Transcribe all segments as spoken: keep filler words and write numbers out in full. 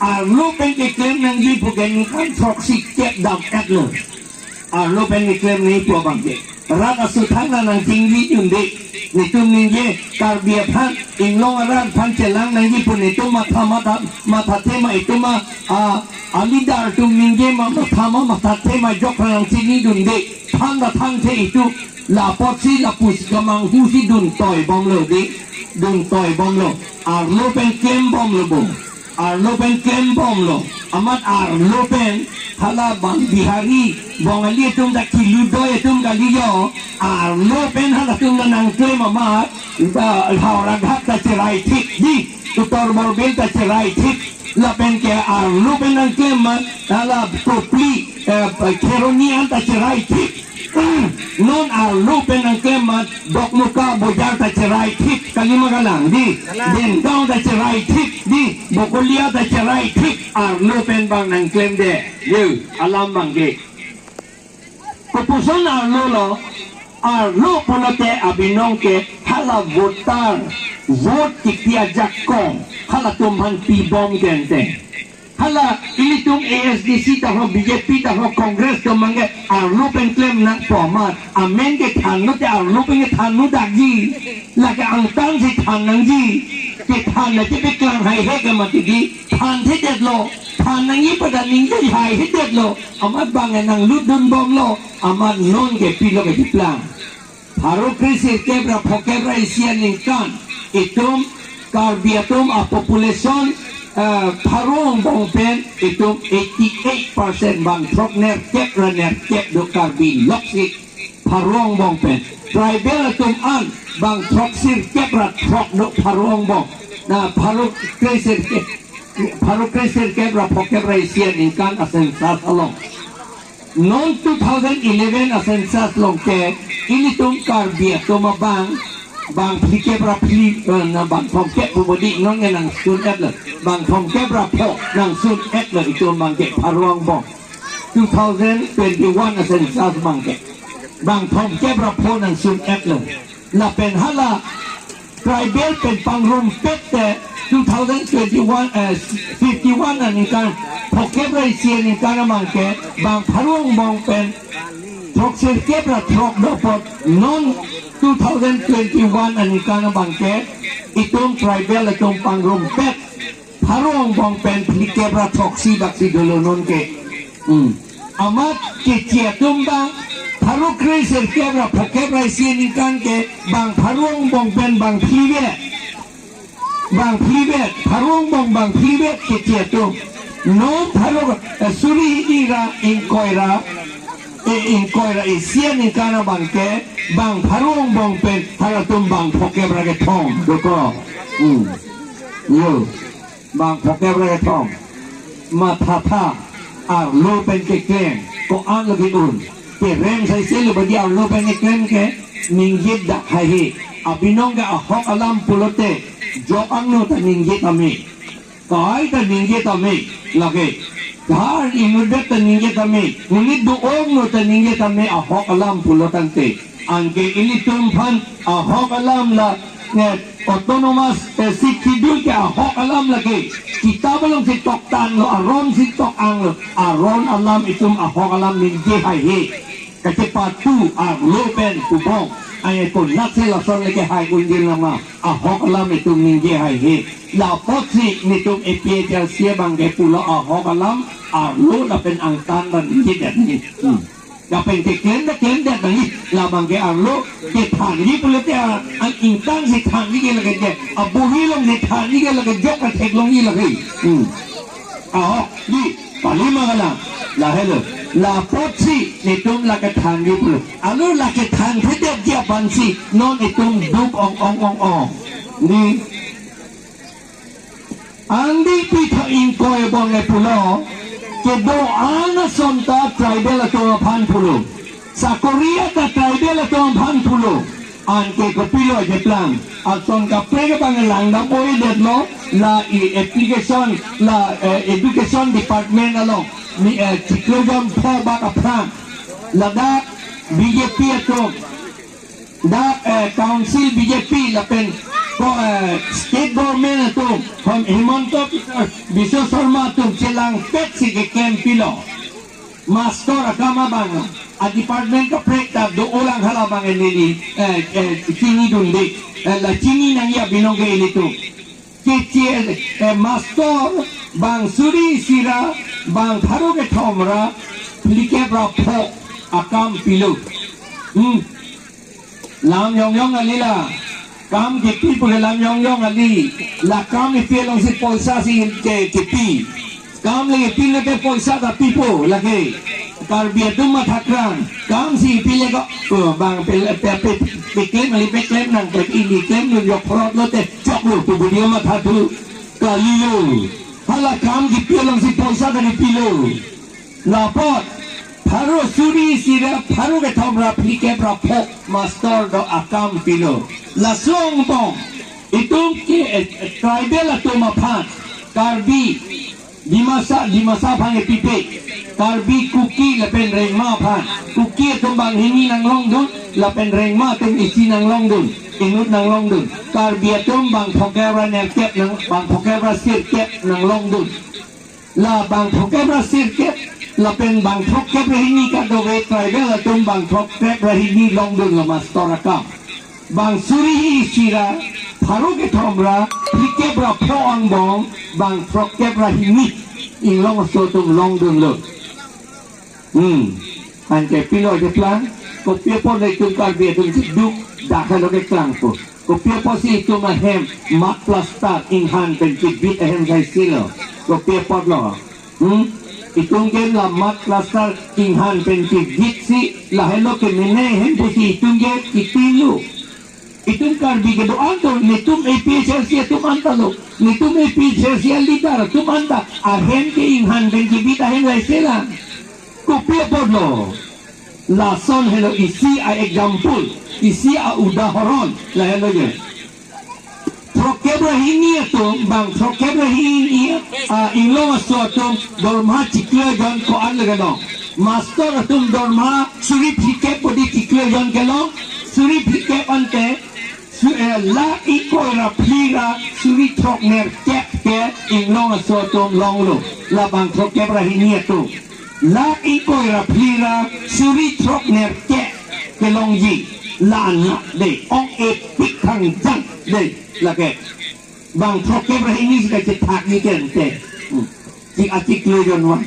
Arlo pen keklem nangji pu ke ningkan throksi kep dam-etlo. Arlo pen keklem nangji pu abang ke. Rat aso thang nang nangchingri dunde. Netum ningje Karbi aphan, inglong arat aphan chelang nangji pu netum matha matha mathathe ma, itum a, a, a-leader atum ningje ma matha ma mathathe ma jok nang chini dunde. Than ta thanthe itum. La apotsi lapusi kamanghusi dun toibomlo de. Dun toibomlo. Arlo pen klembomlo bo. Arlo pen klembomlo. Amat arlo pen hala bang Bihari, Bongali atum ta kilu doi atum kali yo. Arlo pen halatum ta nangklem amat, ba, Howraghat ta cherai thik di, Uttar Borbil ta cherai thik. Lapen ke arlo pen nangklem amat, hala Kopili, eh, Kheroni an ta cherai thik. Non arlo pen nangklem amat, Dokmoka bojar ta cherai thik, kali ma kalang di, Denggaon ta cherai thik di, Bokolia ta cherai thik, arlo pen bang nangklemde, yo, alam bang ke. Kopuson arlo lo, arlo pulote abinong ke hala voter, vote kipi ajakong, halatum aphan pibom kente. Hala ilitum A S D C ta ho, B J P ta ho, Congress ta mangke arlo pen klem nangpo amat. Amen kethan lote arlo pen kethan nu dakji. Lake angtan si than nangji. Kethan na chepe klang haihe ke mati di. Thanthedetlo. Than nangji pada ningje haihedetlo. Amat bang nanglut dunbomlo. Amat non ke pilo kachiplang. Pharo kre sirkep ra phokep ra isi aningkan itum Karbi atum a population, eh, pharo angbong pen itum eighty eight percent bang throk nerkep ra nerkep do Karbi loksi pharo angbong pen. Tribal atum an bang throk sirkep ra throk do pharo angbong. Na pharo kre sirkep, pharo kre sirkep ra phokep ra isi aningkan a census along. Non two thousand eleven a census along ke ilitum Karbi atum abang bang phlikep ra phli, eh, na bang thomkep pu bodi non ke nangsun-etlo. Bang thomkep ra pho nangsun-etlo itum bang ke pharo angbong. Two thousand twenty-one a census bang ke. Bang thomkep ra pho nangsun-etlo. Lapen hala tribal pen pangrumpet te two thousand twenty-one, eh, fifty-one aningkan, phokep ra isi aningkan abang ke, bang pharo angbong pen throk sirkep ra throk do apot, non two thousand twenty-one aningkan abang ke, itum tribal atum pangrumpet pharo angbong pen phlikep ra throksi baksi dolo non ke. Hmm. Amat keche atum bang pharo kre sirkep ra phokep ra isi aningkan ke bang pharo angbong pen bang phlivet. Bang phlivet, pharo angbong bang phlivet keche atum. Non pharo, eh, suri hini ra ingkoi ra, eh, ingkoi ra isi aningkan abang ke bang pharo angbong pen halatum bang phokep ra kethom. Doko. Hmm. Yo. Bang phokep ra kethom. Mathatha arlo pen keklem ko-an lo ke-un. Kerem saise lo badi arlo pen keklem ke ningje dak haihe. Abinong ke ahok alam pulote jok angno ta ningje tame. Kai ta ningje tame lake. Dhar inutvet ta ningje tame. Monit do-ong no ta ningje tame ahok alam pulo tangte. Anke ilitum aphan ahok alam la, ne, autonomous, eh, Sixth Schedule ke ahok alam lake. Kitap alongsi toktanglo, aron si tok-anglo, aron alam itum ahok alam ningje haihe. Kachepatu arlo pen kubong. Ai konatsi lason lake hai unjil nama. Ahok alam itum ningje haihe. La apotsi netum A P H L C abang ke pulo ahok alam arlo lapen angtan abang ningjedet nangji. Hmm. Lapen keklem ta klemdet nangji, labang ke arlo kethanji pulote a, an ingtangsi thanji ke lake ke, abohi alongsi thanji ke lake jok katheklongji lake. Hmm. Ahok, di, pali ma kalang, lahelo. La apotsi netum lake thanji pulo. Alo lake thanthedetji aphansi, non itum duk ong ong ong ong. Di, Angdengpi tha ingkoi abang le pulo, kedo-an ason ta tribal atum aphan pulo. Sakori ta tribal atum aphan pulo. Anke kopilo ajeplang. Ason kaprek abang langdam-oidetlo, la i application, la, eh, education department along. Mi, eh, chiklo jon pho bak aphrang. Ladak B J P atum. Dak, eh, council B J P lapen Ko, eh, state government atum, Him-, Himanta Biswa, Biswa Sarma atum chelangpet si keklem pilo. Master akam abang, a-department kaprek ta do-olang halabang neli, eh, eh, chinidunde, eh, la chini nangji abinong ke ilitum. Keche, eh, master bang suri isi ra, bang pharo kethom ra phlikep ra pho akam pilo. Hmm. Lam yong yong kali la. Kam kipi pu ke lam yong yong kali. La kam kipi alongsi poisa si ke kipi. Kam le kipi le ke poisa ta pipo lake. Karbi atum mathakrang. Kam si kipi le ko. Oh, bang pe pe pe pe klem kali, pe klem nang pe ili klem lo, yok phrot lote choklo pu budi mathathu. Kali lo. Hala kam kipi alongsi poisa ta kipilo. Lapot, pharo suri isi ra pharo kethom ra phlikep ra pho master do akam pilo. Laso angbong, itum ke, eh, tribal atum aphan, Karbi, Dimasa, Dimasa aphan kepipe, Karbi, Kuki lapen Rengma aphan, Kuki atum bang hini nanglongdun, lapen Rengma atum isi nanglongdun, inut nanglongdun, Karbi atum bang throkkep ra nerkep nang, bang throkkep ra sirkep nanglongdun. La bang throkkep ra sirkep, lapen bang throkkep ra hini kadokave tribal atum bang throkkep ra hini longdun lo master akam. Bang suri isi ra pharo kethom ra phlikep ra pho angbong bang throkkep ra hini Inglong aso atum longdun lo. Hmm. Anke pilo keplang, kopi apot le itum Karbi atum si duk dak helo keklangpo. Kopi apotsi itum ahem mat plaster inghan pen kebit ahem sai silo. Kopi apot lo. Hmm? Itum ke la mat plaster inghan pen kebit si lahelo kemene ahem pusi itum ke kipilo. Itum Karbi kedo-an do, netum A P H L C atum anta lo. Netum A P H L C a-leader atum anta ahem ke inghan pen kebit ahem sai sila. Kopi apot lo. Lason helo isi a-example, isi a-udahoron, lahelo je. Throkkep ra hini atum, bang throkkep ra hini, ah, Inglong aso atum dorma chiklo jon ko-an le kelong. Master atum dorma suri phlikep bodi chiklo jon kelong, suri phlikep ante, su-, eh, lakh ingkoi ra phli ra suri throknerkep ke Inglong aso atum longlo, la bang throkkep ra hini atum. Lakh ingkoi ra phli ra suri throknerkep kelongji. La-an la de, ong-epik thangjang de, lake. Bang throkkep ra hini si kachethak ni ke ante. Hmm. Chik achiklo jon wan.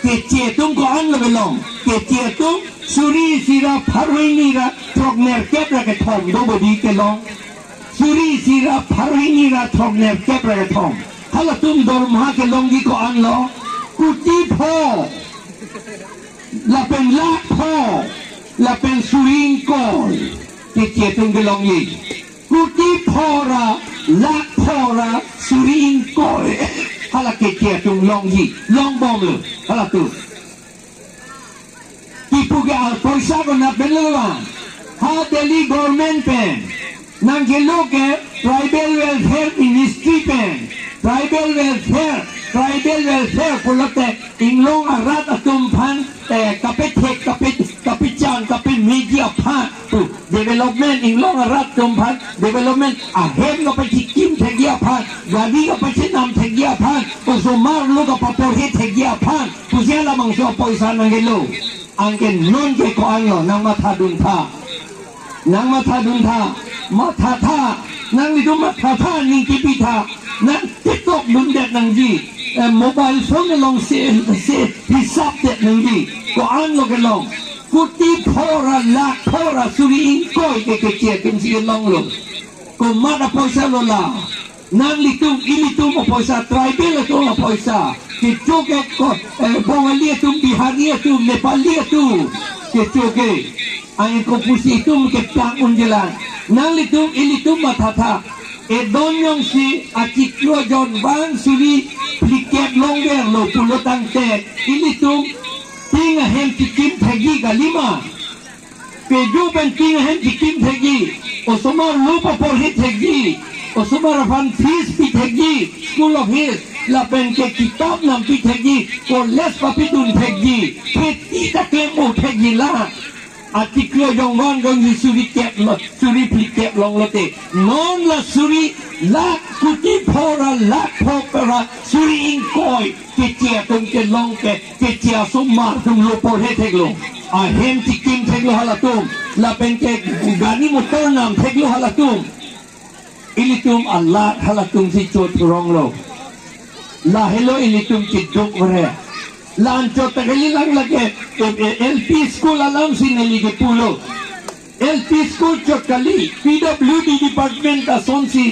Keche atum ko-an lo kelong. Keche atum suri isi ra pharo hini ra throknerkep ra kethom do bodi kelong. Suri isi ra pharo hini ra throknerkep ra kethom. Halatum dorma kelongji ko-an lo. Kuti pho. Lapen lakh pho. Lapen suri ingkoi. Keche atum kelongji. Kuti pho ra, lakh pho ra, suri ingkoi. Hala keche atum longji, longbomlo, halatum. Kipu ke apoisa konat pen lo ba. Ha Delhi government pen nangkelo ke Tribal Welfare Ministry pen. Tribal Welfare, Tribal Welfare pulote Inglong arat atum aphan, eh, kapethek, kape-, kapechan, kapemeji aphan pu. Development, Inglong arat atum aphan development, ahem kapachikim thekji aphan, gari kapachinam thekji aphan, osomar lo kapaporhi thekji aphan pusi halabangso apoisa nangkelo. Anke non ke ko-an lo, nangmathadun tha. Nangmathadun tha, mathatha, nanglitum mathatha, ning kipi tha, nang TikTok dundet nangji, eh, mobile phone alongsi, si hisap det nangji, ko-an lo kelong. Kuti pho ra, lakh pho ra, suri ingkoi ke keche atum si kelonglo. Komat apoisa lo la. Nanglitum, ilitum apoisa, tribal atum apoisa. Kecho ke ko, eh, Bongali atum, Bihari atum, Nepali atum. Kecho ke. Ai kopusi itum keplang unjelan. Nanglitum, ilitum mathatha. Edon jongsi achiklo jon bang suri phlikep longverlo pulo tangte, ilitum ting ahem chikim thekji kalima. Peju pen ting ahem chikim thekji, osomar lo paporhi thekji, osomar aphan fees pi thekji, school of fees, lapen ke kitap nampi thekji, college papidun thekji, kheti ta klem-o thekji la. Atiklo jongvan jongsi suri kep lo, suri phlikep longlo te. Non la suri lakh kuti pho ra lakh pho ra suri ingkoi keche atum kelong ke keche asomar atum lo porhe theklo. Ahem chikim theklo halatum. Lapen ke gari motor nam theklo halatum. Ilitum a lakh halatum si chot ronglo. Lahelo ilitum keduk ore. La-anchot ta kali lang lake, eh, eh, L P school alam si neli kepulo. L P school chot kali, P W D department asonsi